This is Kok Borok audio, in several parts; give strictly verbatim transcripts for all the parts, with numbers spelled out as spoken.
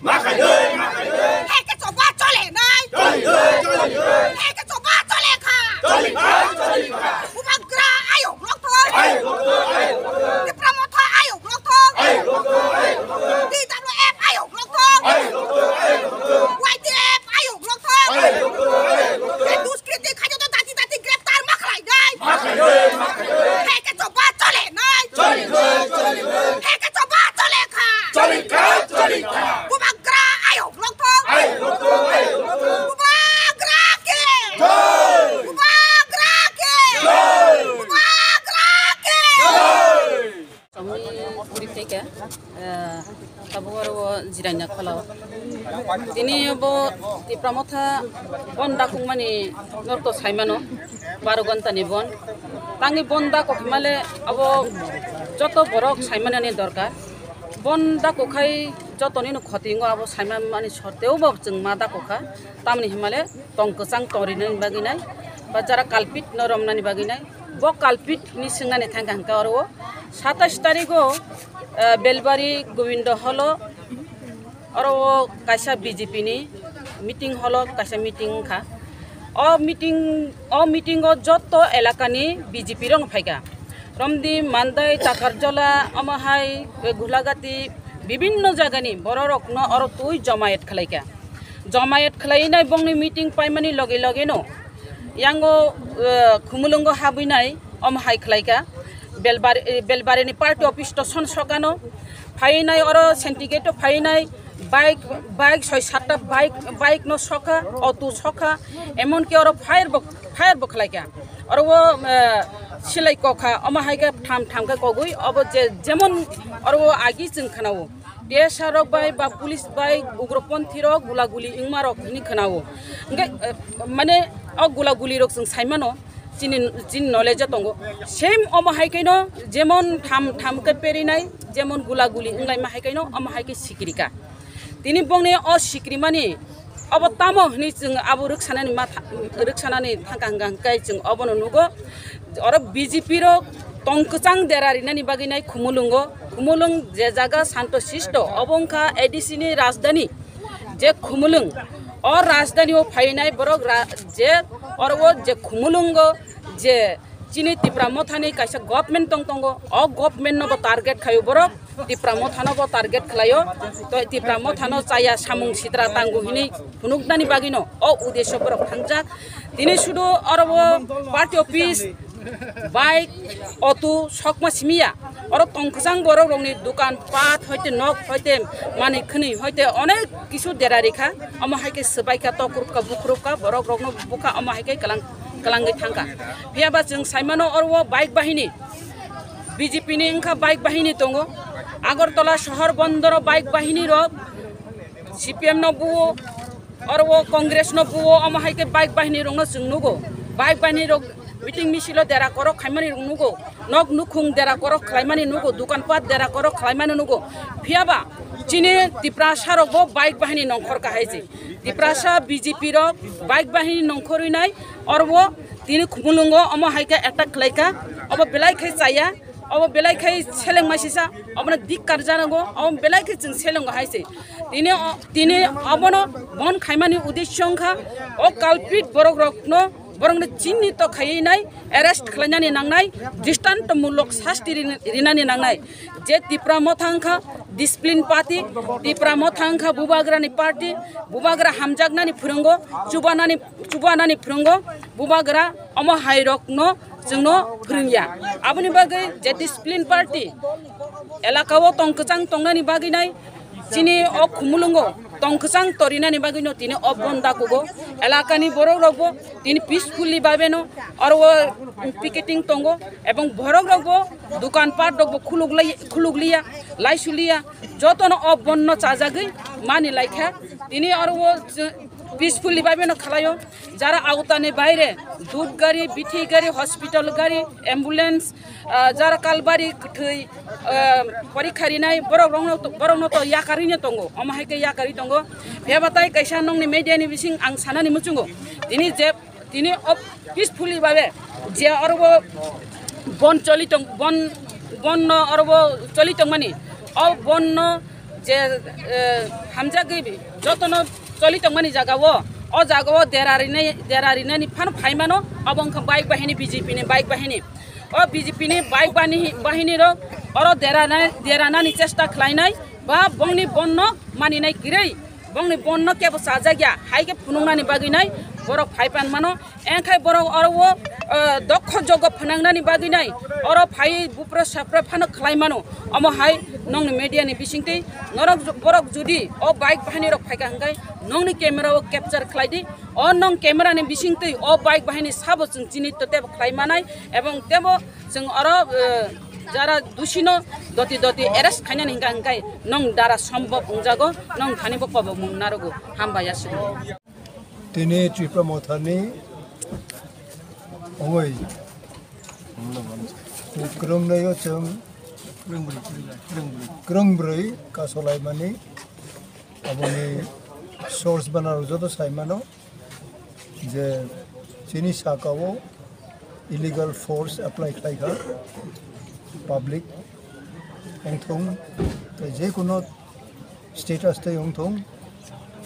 Hai khe choba chole nai. Hai khe choba chole kha. Bubagra ayok lokthong. Tipra Motha ayok lokthong. T W F ayok lokthong. Y T F ayok lokthong. Hai duskritik khajo to dati dati greptar ma khlai nai. Hai khe choba chole nai. Hai khe choba chole kha. Bubagra ayok lokthong. Bubagra ke. Bubagra ke. Bubagra ke. Tongwi puri phaikha, eh, tabuk oro o jiraina kholao. Tini bo Tipra Motha bon dakungmani norok to saimano, baro ghonta ni bon. Tangwi bon dakok himale abo joto borok saimanani dorkar. Bon dakok khai jotonino khoti wngo abo saimanmani sorteo bo chwng ma dakok kha. Tamni himale tong kwchang torinani bagwi nai, ba jara kalpit no romnani bagwi nai. Bo kalpit hini swngnani thangkha hwnkhe oro o satais tarigo, eh, Belbari Govindo holo oro o kaisa B J P ni meeting holo kaisa meeting wngkha. O meeting, o meeting o joto elakani B J P rok phaikha. Romdi, Mandai, Takarjola, omo hai Gulagati bibinno jagani borok rokno oro twi jomayet khlaikha. Jomayet khlainai bongni meeting paimani loge loge no yango, eh, Khumulwngo habwinai omo hai khlaikha. Belbari, eh, Belbarini party office to son sokano phainai oro Sentigate to phainai bike, bike soi satta bike, bike no sokha, auto sokha, emon ki oro fire bo, fire bo khlaikha. Oro o, eh, silai kokha, omo hai khe tham tham khe kogwi obo je jemon oro o agi chwng khanao. T S R rok bai ba police bai ugroponthi rok gula guli wngma rok hini khwnao. Hwnkhe, eh, mane o gula guli rok chwng saimano chini, chini knowledge o tongo. Same omo hai khe no jemon tham tham khe perinai, jemon gula guli wnglaima hai khe no omo hai khe sikrika. Tini bongni o sikrimani obo tamo hwnwi chwng abo rwksanani ma tha-, rwksanani thangkha hwnkha hwnkhe chwng obono nugo. Oro B J P rok tong kwchang dera rinani bagwi nai Khumulwngo. Khumulwng je jaga santo sisto, obo wngkha A D C ni rajdhani. Je Khumulwng, o rajdhani o phainai borok ra-, je oro o je Khumulwngo je chini Tipra Mothani kaisa government tong tongo, o government no bo target khaio borok, Tipra Mothano bo target khlaio, to Tipra Mothano chaya samung sitra tango hini phunuknani bagwino o uddesho borok thangjak. Tini sudu oro o party office, bike, auto sokma simiya, oro tong kwchang borok rokni dukan pat hoite nok hoite manwi khwnwi hoite onek kisu dera rikha, omo hai khe swbaikha, tokrupkha, bukrupkha, borok rokno bukha, omo hai khe kwlang kwlangwi thangkha. Phiya ba chwng saimano oro o bike bahini, B J P ni wngkha bike bahini tongo. Agartala sohor bondoro bike bahini rok, C P M no buo, oro o Congress no buo, omo hai khe bike bahini rokno chwng nugo. Bike bahini rok meeting misil o dera korok khaimani rok nugo. Nok nukhung dera korok khlaimani nugo, dukan pat dera korok khlaimani nugo. Phiya ba chini Tiprasa rok bo bike bahini nongkhor kahai se. Tiprasa B J P rok bike bahini nongkhorwi nai, oro o tini Khumulwngo omo hai khe attack khlai kha, obo belai khe chaya, obo belai khe selengma sisa, obono dikkar janago, obo belai khe chwng selengo hai se. Tini o, tini obono bon khaimani uddesho wngkha, o culprit borok rokno, borokno chinito khaiwi nai, arrest khlainani nangnai, dristanto mulok sasti rin-, rinani nangnai. Je Tipra Motha wngkha discipline party, Tipra Motha wngkha bubagrani party, bubagra hamjaknani phwrwngo, chubanani, chubanani phwrwngo, bubagra omo hai rokno chwngno phwrwngya. Aboni bagwi je discipline party elaka o tong kwchang tongnani bagwi nai, chini o Khumulwngo tong kwchang torinani bagwino tini o bon dakugo. Elakani borok rokbo tini peacefully babeno oro o picketing tongo, ebong borok rokbo dukan pat rokbo khuluk lai, khuluk liya, lai suliya, jotono o bonno chajagwi mani laikha. Tini oro o peacefully babeno khlaio. Jara autani baire dud gari, bithi gari, hospital gari, ambulance, ah, jara kalbari kwthwi, ah, porikha rinai borok rokno, borokno to yakarwi no tongo, omo hai khe yakarwi tongo. Phiya ba tai kaisa nongni media ni bising ang sanani muchungo, tini je, tini o peacefully babe je oro bo bon choli tong, bon, bon no oro bo choli tongmani, o bon no Je, eh, hamjagwi jotono choli tongmani jagao, o jagao dera rinai, dera rinani phano phai mano, abo wngkha bike bahini, B J P ni bike bahini. O B J P ni bike bani-, bahini rok oro dera nai, dera nani chesta khlainai ba bongni bonno maninai kwrwi, bongni bonno kebo chajak ya, hai khe phunuknani bagwi nai borok phai pan mano. Engkhai borok oro o, eh, dokho jogo phwnangnani bagwi nai oro phai bupra sapra phano khlai mano. Omo hai nongni media ni bisingtwi norok ju-, borok judi o bike bahini rok phaikha hwnkhe nongni camera o capture khlai di. O nong camera ni bisingtwi o bike bahini sabo chwng chini to tebo khlai manai ebong tebo chwng oro, eh, jara dusino doti doti arrest khainani hwnkha hwnkhe nong dara sombok wngjago, nong thani bo kobok mung narogo. Hambai aswk. Tini Tipra Mothani ongoi kwrwngnaio chwng kwrwngbrwi kasolaimani, aboni source banaro joto saimano je chini sakao illegal force apply khlaikha public wngthung tei jekuno status tei wngthung,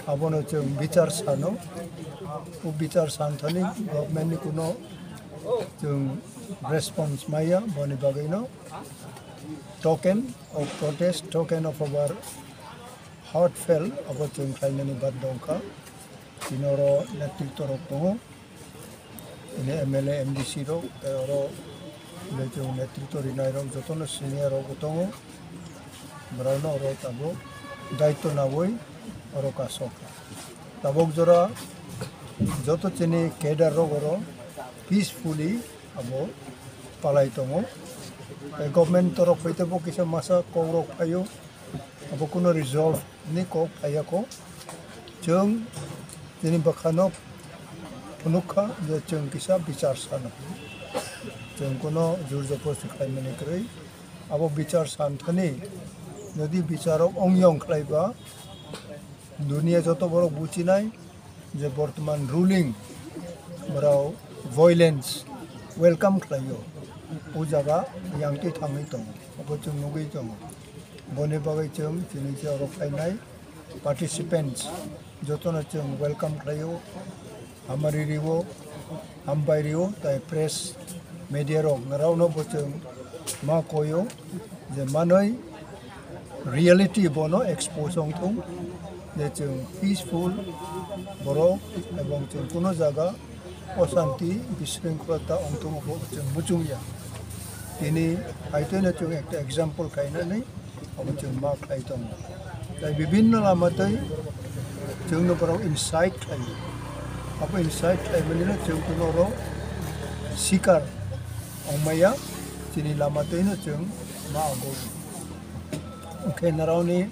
abono chwng bichar sano. O bichar santhani government ni kuno chwng response maya, boni bagwino token of protest, token of our heartfelt abo chwng khlainani bad dongkha. Tini oro netritw rok tongo. Ini M L A, M D C rok, tei oro belai chwng netritw rinai rok jotono senior rok bo tongo. Borokno oro tabuk daitw nawi oro kasok. Tabuk jora joto chini cadre rok oro peacefully abo palai tongo. Tei government torok hoite bo kisa masa kok rok phaio. Abo kuno resolve ni kok phaiya kho. Chwng chini bwkhano phunukha je chwng kisa bichar sano. Chwng kuno jur joposti khlaimani kwrwi. Abo bichar santhani jodi bicharo ongyong khlaiba, dunia joto borok buchinai je bortoman ruling borok violence welcome khlaio. O jaga yang twi thangwi tongo, abo chwng nugwi tongo. Boni bagwi chwng chini je oro phainai participants jotono chwng welcome khlaio, hamari rio, hambai rio, tai press media rok norokno bo chwng ma koio je manwi reality bono expose wngthung je chwng peaceful borok ebong chwng kuno jaga osanti, bisringkholata wngthung abo chwng muchungya. Tini haiteno chwng ekta example khainani abo chwng ma khlai tongo. Tai bibinno lama tei chwngno borok incite khlaio. Abo incite khlaimanino chwng kuno oro sikar wngmaya, chini lama twino chwng ma ago. Hwnkhe norokni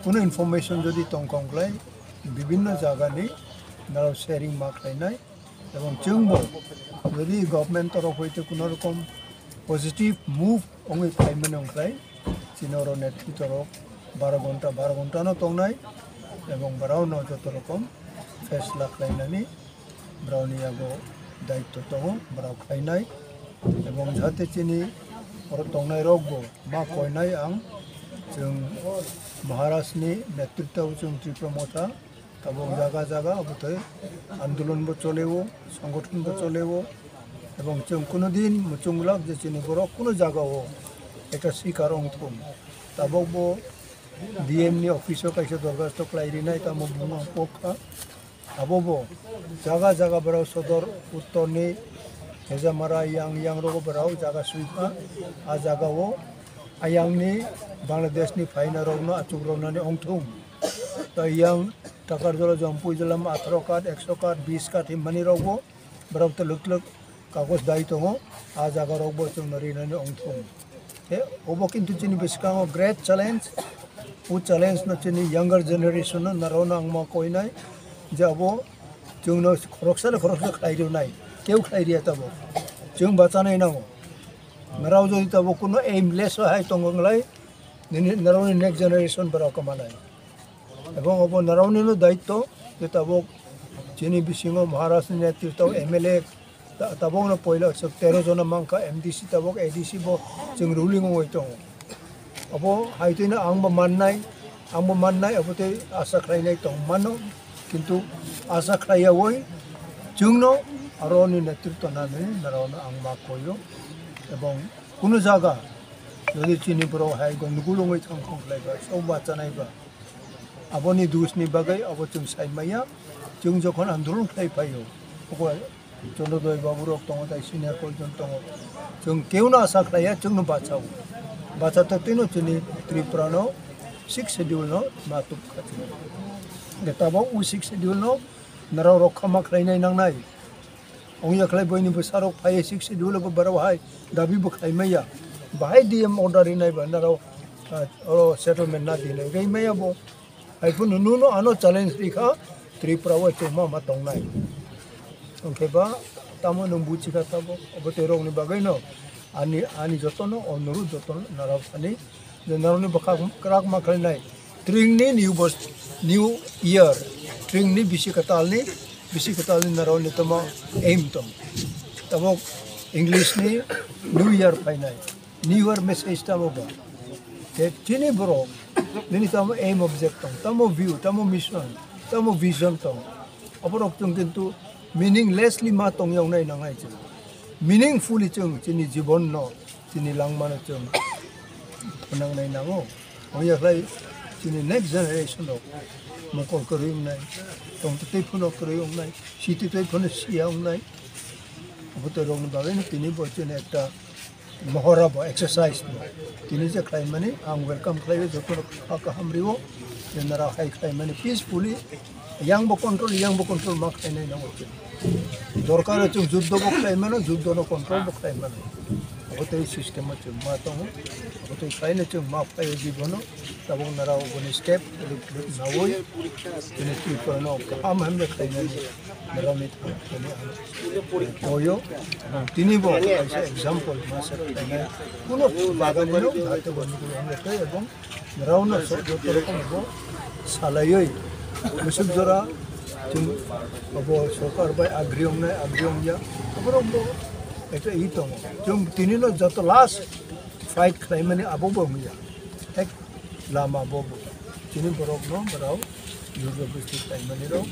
kuno information jodi tongkha wngkhlai bibinno jagani norok sharing ma khlainai. Ebong chwngbo jodi government torof hoite kuno rokom positive move wngwi phaimani wngkhlai, chini oro netritw rok baro ghonta, baro ghonta no tongnai ebong borokno joto rokom fesla khlainani borokni yago daitw tongo, borok khlainai. Ebong jahate chini oro tongnai rokbo ma koinai ang, chwng Maharaj ni netritw o chwng Tripura Motha tabuk jaga jaga obo tei andolon bo choleo, songothon bo choleo, ebong chwng kuno din muchung glak je chini borok kuno jaga o ekta sikar wngthung. Tabuk bo D M ni office o kaisa dorkhasto khlai rinai, tamo buma pokha. Abo bo jaga jaga borok sodor uttor ni Hejamara, yang, yang rogo borok jaga sui kha. A jaga o ayang ni Bangladesh ni phaina rokno achuk roknani wngthung. Tai yang Takarjala, Jampui jala ma atharo card, ekso card, bis card himmani rokbo borok twlwk twlwk kagoj dai tongo. A jaga rokbo chwngno rinani wngthung. He, obo kintu chini bwskango great challenge. O challenge no chini younger generation no narwkno ang ma koinai je abo chwngno khoroksa le khoroksa khlai rwnai, keu khlai riya tabuk. Chwng bachanai nango. Narwk jodi tabuk kuno aimless hai tongo wngkhlai, nini narwkni next generation borok kwmanai. Ebong obo narwknino daitto je tabuk chini bisingo Maharaj ni netritw M L A ta-, tabukno poila chwng tero jona mankha, M D C tabuk, A D C bo chwng ruling wngwi tongo. Obo haitwino ang bo mannai, Ang bo mannai, abo tei asa khlainai tong mano, kintu asa khlaiyawi chwngno aro ni netritwa nani narao no ang ma koyo, ebong kunu jaga jodi chini borok hai gong nugul wngwi thang thang khlai ba, sok ba chanai ba, aboni dus ni bagwi abo chwng sai maya, chwng jokhon andolon khlai phaio, abo Chandrodoi babu rok tongo, tai senior koi jon tongo. Chwng keu no asa khlaiya, chwng no bachao. Bacha to tino chini Tripura no six schedule no ma tup kha chini. De tabok u six schedule no narao rok khama khlainai nangnai. Ongya khlai boini bwsa rok phai six schedule bo barao hai dabi bo khlai maya. Bahai D M order rinai ba narao, ah, oro settlement na dinai. Rai maya bo. Hai phano nuno ano challenge rikha, Tripura o chwngma ma tongnai. Hwnkhe ba tamo nwng buchikha tabok, abo tei rokni bagwino ani, ani jotono onurudh jotono narao thani je narokni bwkha kwrak ma khlainai. Tringni new bos-, new year, tringni bisi kwtalni, bisi kwtalni narokni tamo aim tong. Tabok English ni new year phainai. New year message tamo ba. Te chini borok, nini tamo aim object tong, tamo view, tamo mission, tamo vision tong. Aborok chwng kintu meaninglessly ma tong yong nai nangnai chwng. Meaningfully chwng chini jibon no, chini langma no chwng phwnang nai nango. Ongya khlai chini next generation rok mokol kwrwi wngnai, tongtwtwi phano kwrwi wngnai, sititwi phano siya wngnai. Abo to rokni bagwi no tini bo chini ekta mohora bo, exercise bo. Tini je khlaimani ang welcome khlaio, joto rok kha kaham rio. Je nara hai khlaimani peacefully, yang bo control, yang bo control ma khlainai nango chwng. Dorkar o chwng juddo bo khlaimano, juddo no control bo khlaimano. Abo tei system o chwng ma tongo, abo tei khlaino chwng ma phaio jibono. Tabok nara oboni step nawi, tini Tripura no kaham hamle khlainani. Borokni thani ang koyo. Tini bo kaisa example ma se khlainai. Kuno bagani no jate bo nugwi wngya khe ebong borokno so joto rokom bo salaiwi musuk jora chwng abo sorkar bai agree wngnai, agree wngya. Borok bo ekta i tongo. Chwng tini no joto last fight khlaimani abo bo wngya. Ek lama bo bo. Chini borok no borok Durga Puja khlaimani rok.